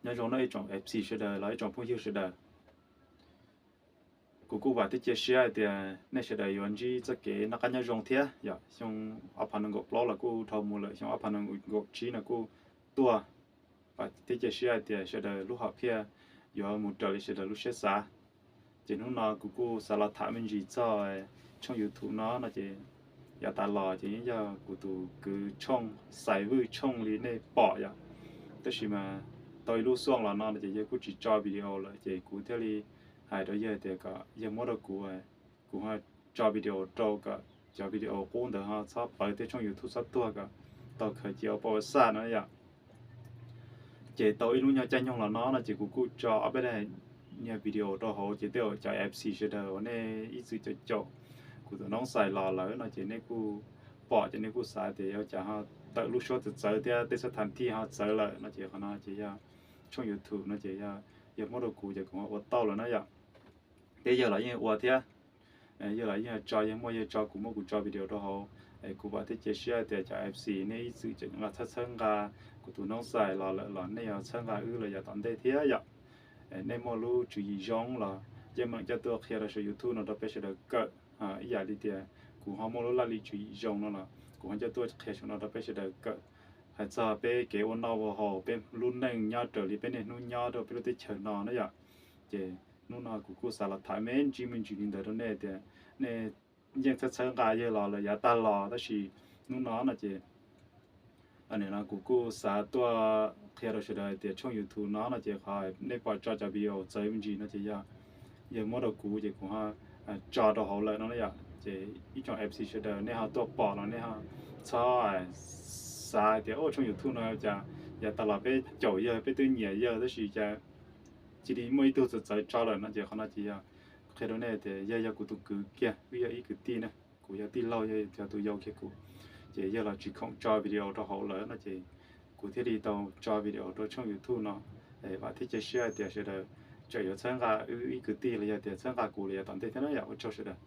Nyob zoo nawb ib tsoom F C sawv daws los ib tsoom phooj ywg sawv daws. Kuv kuj vam thiab cia siab hais tias nej sawv daws yuav ntsib txoj kev noj qab nyob zoo thiab yom. Xyoo ob phav nees nkaum plaub los kuj dhau mus lawm, xyoo ob phav nees nkaum tsib no kuj tuaj. Vam thiab cia siab hais tias sawv daws lub hom phiaj yuav mus raws li sawv daws lub siab xav. Ces hnub no kuv kuj xav los tham me ntsis txog tshooj YouTube no no ces yav tas los ces yeej yog kuv tus kwv tshooj Xais Vwj tshooj li nej pom yom. Tab sis mas tau ib lub xyoo los no ces yawg kuj tsis tso video lawm ces kuv thiaj li hais rau yawg tias kom yawg muab rau kuv, kuv ho tso video rau kom cov video qub ntawd ho txhob pawv thiab tshooj YouTube txhob tuag kom tau khaws cia ua poj ua xaj no yom. Ces tau ib lub nyuag caij nyoog los no no ces kuv kuj tso ob peb daim niag video rau hauv ces tej zaum cov F C sawv daws uas nej ib txwm caum caum kuv tus noob Xais los lawm no ces nej kuj pom ces nej kuj xav tias ua cas ho tawm lub suab txawv txawv thiab tej xab thas thij ho txawv lawm no ces qhov no ces yog tshooj YouTube no ces yog muab rau kuv ces kuv ho ua tau lawm na yom. Thiab yawg los yeej ua thiab, yawg los yeej tso, yawg muaj yawg tso, kuv muaj kuv tso video rau hauv. Kuv vam thiab cia siab tias cov F C nej ib txwm tseem los txhawb txhawb nqa kuv tus noob Xais los lawm los nej yuav txhawb nqa wb los yav tom ntej thiab yom. Nej muaj lub tswv yim zoo los yeej meem coj tuaj qhia rau saum YouTube no rau peb sawv daws kawm. Ib yam li tias kuv ho muaj lub laj lim tswv yim zoo no los kuv ho coj tuaj qhia saum no rau peb sawv daws kawm. Hais txog peb kev ua noj ua haus, peb lub neej nyob raws li peb niaj hnub nyob rau peb lub teb chaws no na yom. Ces hnub no kuv kuj xav los tham me ntsis me ntsis li ntawd rau nej tias nej yeej txhawb txhawb nqa yawg los lawm yav tag los tab sis hnub no no ces no kuv kuj xav tuaj qhia rau sawv daws tias tshooj YouTube no no ces qhov nej pom tso cov video txawv me ntsis no ces yog yawg muab rau kuv ces kuv ho tso rau hauv lawm no yom. Ces ib tsoom F C sawv daws nej ho tuaj pom los nej ho txhob xav tias ua tshooj YouTube no cas yav tas los peb caum yawg, peb twb nyiam yawg tab sis cas cia li muaj ib tug txawv txawv tso lawm no ces qhov no ces yog qhia rau nej tias yawg yog kuv tus kwv kiag, wb yog ib kwv tij na, kuv yog tij laug, yawg yog tus yau kiag kuv. Ces yawg los tsis khoom tso video rau hauv lawm no ces kuv thiaj li tau tso video rau tshooj YouTube no. Vam thiab cia siab hais tias sawv daws tseem yuav txhawb nqa wb ib kwv tij los yog tias txhawb nqa kuv los yav tom ntej thiab na yom. Ua tsaug sawv daws.